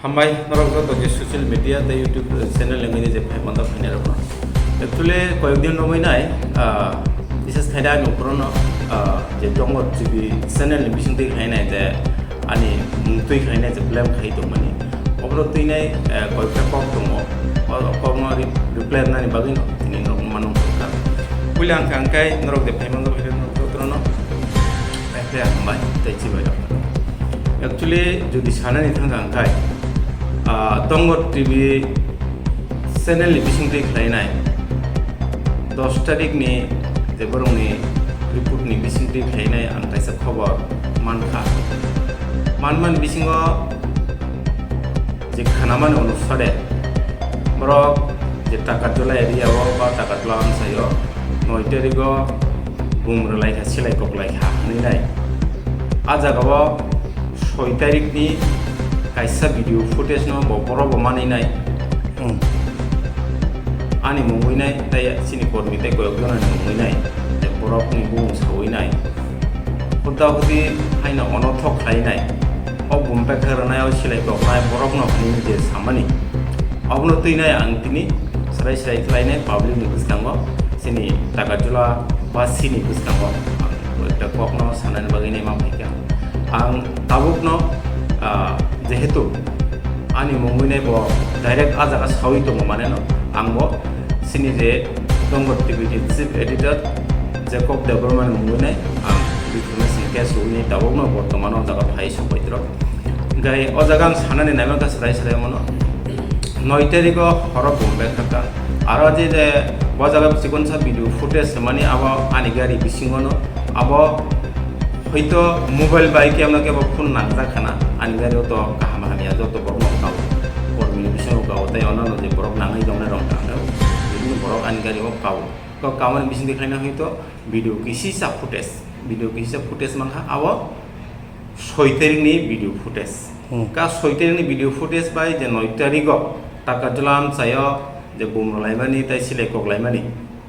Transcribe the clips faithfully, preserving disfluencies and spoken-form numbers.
Hambai norok joto je social media tei YouTube channel ni je phai manta phainai rok no. Actually koyek din romwi nai, ah, bises khai da ani ukhoro no, ah, je Dongor T V channel ni bising twi khlainai je ani mung twi khlainai je blame khai tongmani. Oborok twi nai, eh, koyekta kok tongo. O kok no re-, reply rwnani bagwi no tini norok mano wngkha. Puila ang kha ang kai norok je phai manta phainai rok no joto no. Khe hambai tei chibai rok. Actually, jodi sanani thangkha ang khai, ah, Dongor T V channel ni bising twi khlainai dos tarik ni je borok ni report ni bising twi khlainai ang kaisa khobor mankha. Manmani bisingo je khanamani onusare borok je Takarjala area o ba Takarjala amchaio noi tarigo bum rwlaikha, silai koklaikha hwnwi nai. A jagao soi tarikni kaisa video footage no bo borok bo manwi nai. Hmm. Ani mungwi nai tei chini kormi tei koyok jonani mungwi nai tei borokni bumung sawi nai. Huda hudi haino onothok khlai nai. O bum pekha rwnai, o silai koknai borokno hwnwi je samani. Obono twi nai ang tini srai srai khlai nai public ni bwskango, chini Takarjala ba chini bwskango ang kok no sanani bagwi nai ma phaikha. Ang tabukno, ah, jehetu ani mungwi nai bo direct a jaga sawi tongo mane no, ang bo chini je Dongor T V ni chief editor Jacob Debbarma ni mungwi nai ang defamation case rwwi nai tabukno bortomano o jaga phai sokbaitro. Gai o jaga ang sanani naima kha srai srai mano. Noi tariko horo bum bag kha. Aro je, je bo jaga chikon sa video footage mani abo ani gari bisingo no abo hoito mobile bai kemno kebo phone nangjak khana ani gari o to kaham hamya joto borok no kao. Kormi ni bisingo kao tei onano je borok nangwi tongnai rok tangkha. Bini borok ani gari o kao. Ko kamani bising de khaina hoito video kisisa footage. Video kisisa footage mankha abo soi tarikni video footage. Hmm. Ka soi tarikni video footage bai je noi tarigo Takarjala amchaio je bumrwlaimani tei silai koklaimani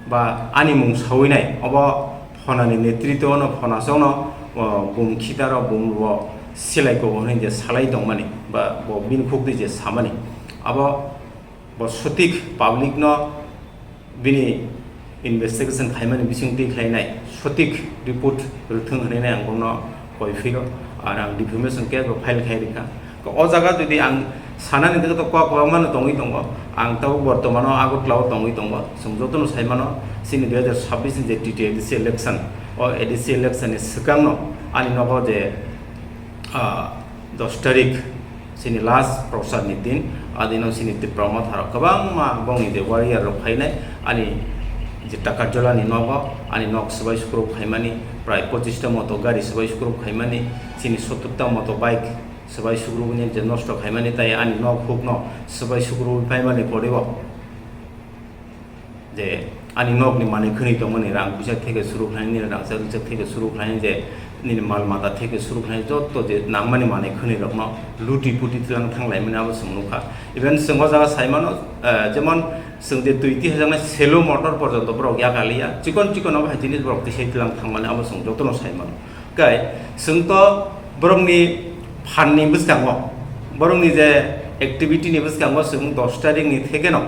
ba ani mung sawi nai obo phonani netritwno phonasongno, o, bum khitaro bumrwo silai kogo hwnwi je salai tongmani ba bo bini khukdi je samani abo bo sotik public no bini investigation khaimani bising twi khlainai sotik report rwthwng hwnwi ang bono koi phiro, ar ang defamation case bo file khai rikha. O jaga jodi ang sanani dwgwi to kok kwbangma no tongwi tongo, ang tabuk bortomano Agartala o tongwi tongo, chwng jotono sai mano chini dui hajar sabbish ni je T T A D C election, o A D C election ni swkangno ani nogo je ah, dos tarik chini last prochar ni din, a dino chini Tipra Motha rok kwbangma bongni je warrior rok phainai ani je Takarjala ni nogo, ani nok swbai sukrub khaimani prai pochista moto gari swbai sukrub khaimani, chini sottor ta moto bike swbai sukrubni je nosto khaimani, tai ani nok hukno swbai sukrubwi paimani poribo. Je ani nokni manwi khwnwi tongmani rang puisa theke suru khlainai, nini rangchak rwchak theke suru khlainai, je nini mal mata theke suru khlainai, joto je nangmani manwi khwnwi rokno luti puti tlang thang laimani abo chwng nukha. Even chwng o jaga sai mano, eh, jemon chwng je twi tihajaknai selo motor porjonto borok yak aliya, chikon chikon abo hai jinis borok tisai tlang thangmani abo chwng jotono sai mano. Kai chwng to borokni phan ni bwskango, borokni je activity ni bwskango chwng dos tarikni thekeno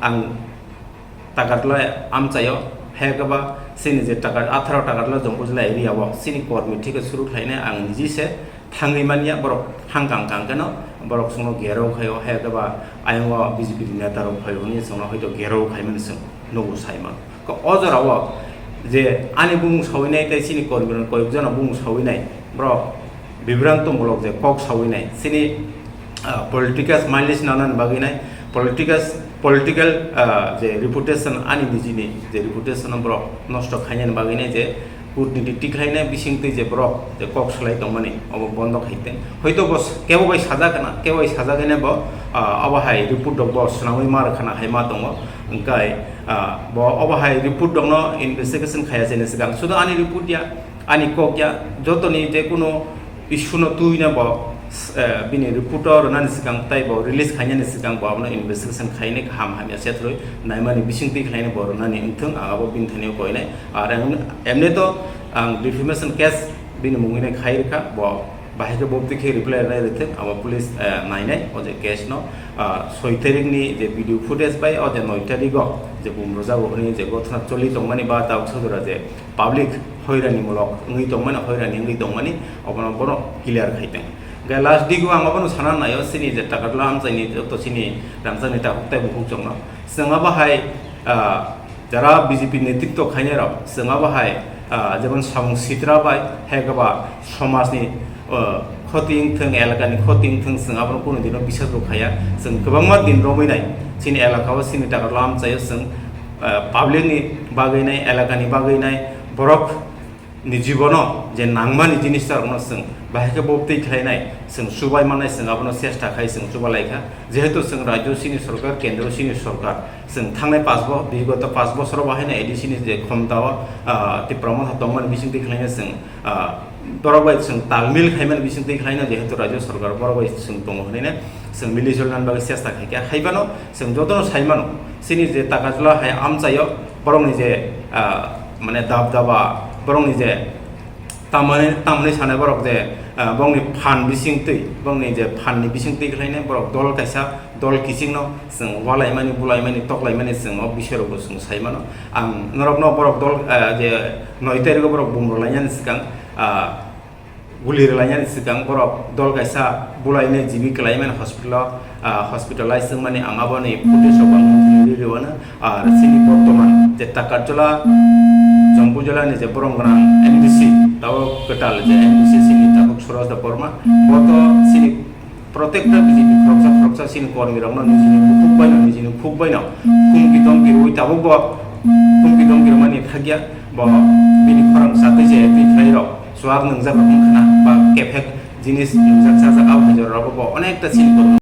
ang Takarjala amchaio, hai khe ba chini je Takar-, atharo Takarjala Jompuijala area o chini kormi theke suru khlainai ang niji se thangwi manya, borok thang kang kang kheno borok chwngno gerao khaio, hai khe ba ayang o B J P ni neta rok phaio hwnwi chwngno hoito gerao khaimani chwng nugo sai mano. Ko o jora o je ani bumung sawinai tei chini kormi rok koyok jona bumung sawinai borok bibranto mulok je kok sawi nai, chini, ah, political mileage nanani bagwi nai, political, political, ah, je reputation, ani nijini je reputation no borok nosto khainani bagwi nai, je kutniti tikhlainai bising twi je borok je kok salai tongmani obo bondo khai teng. Hoito bo s-, kebo bai sajak na, kebo bai sajak nai bo, ah, obo hai report rok bo swnamwi ma rwkha na hai ma tongo, hwnkhe, ah, bo obo hai report rok no investigation khaiya chini swkang sudo ani report ya. Ani kok ya, jotoni je kunu issue no twi na bo, eh, bini report o rwnani swkang tei bo release khainani swkang bo abono investigation khainai kaham hamya chethrwi naimani bising twi khlainai bo rwnani wngthwng ang abo bini thani koinai. Ar ang emni to ang defamation case bini mungwi nai khai rwkha bo Bahai khe bo twi khe reply rwnai rwthwk, abo police, eh, nainai o je case no, ah, soi tarik ni je video footage bai o je noi tarik o je bumrwjago hwnwi je gothona choli tongmani ba tabuk sajora je public hoirani mulok wngwi tongmani, hoirani wngwi tongmani, obono bono clear khai tong. Hwnkhe last digo ang obono sana naio, chini je Takarjala amchaini joto chini rangchakni takhuk tei bukhuk chwngno. Chwng abo hai, ah, jara B J P netritwo khainai rok, chwng abo hai, ah, jemon samung sitra bai, hai khe ba somajni, ah, khoti wngthwng, elakani khoti wngthwng, chwng abono kunu dino bisas bo khaiya. Chwng kwbangma din romwi nai, chini elaka o, chini Takarjala amchaio chwng, ah, public ni bagwi nai, elakani bagwi nai, borok ni jibono je nangmani jinis rokno chwng bahai khe bo twi khlainai, chwng chubai mannai, chwng abono chesta khai chwng chuba lai kha. Jehetu chwng rajyo chini sorkar, kendro chini sorkar, chwng thangnai panch bo-, bigoto panch bosoro bahai no A D C ni je khomta o, ah, Tipra Motha tongmani bising twi khlaina chwng, ah, borok bai chwng talmil khaimani bising twi khlaina, jehetu rajyo sorkar borok bai chwng tongo hwnwi no chwng mili joli nani bagwi chesta khai kha. Hai phano chwng jotono sai mano, chini je Takarjala hai amchaio borokni je, ah, mane dab daba, borokni je tamani, tamani sanai borok je, ah, borokni phan bising twi, borokni je phan ni bising twi khlainai borok dol kaisa, dol kiching no chwng walaimani, bulaimani, toklaimani chwng o bising rok bo chwng sai mano. Ang norok no borok dol, ah, je noi tarik o borok bumrwlainani swkang, ah, guli rwlainani swkang borok dol kaisa bulainai jibi kwlaimani hospital o, ah, hospitalize wngmani ang aboni footage rok ang nugwi rwano. Ar chini bortoman je Takarjala Jompuijala ni je borom gwnang M D C, tabuk kwtal je M D C chini tabuk Suraj Debbarma, bo to chini protekta B J P khoroksa khoroksa chini kormi rokno nijini bukhuk baino, nijini khuk baino humki domki rwui tabuk bo humki domki rwmani thakya. Bo bini khorang chatwi je twi khlai rok chuak nwngjak rok wngkha na ba kephek jinis nwngjak chajak, abo hai jora rok bo onekta chini borok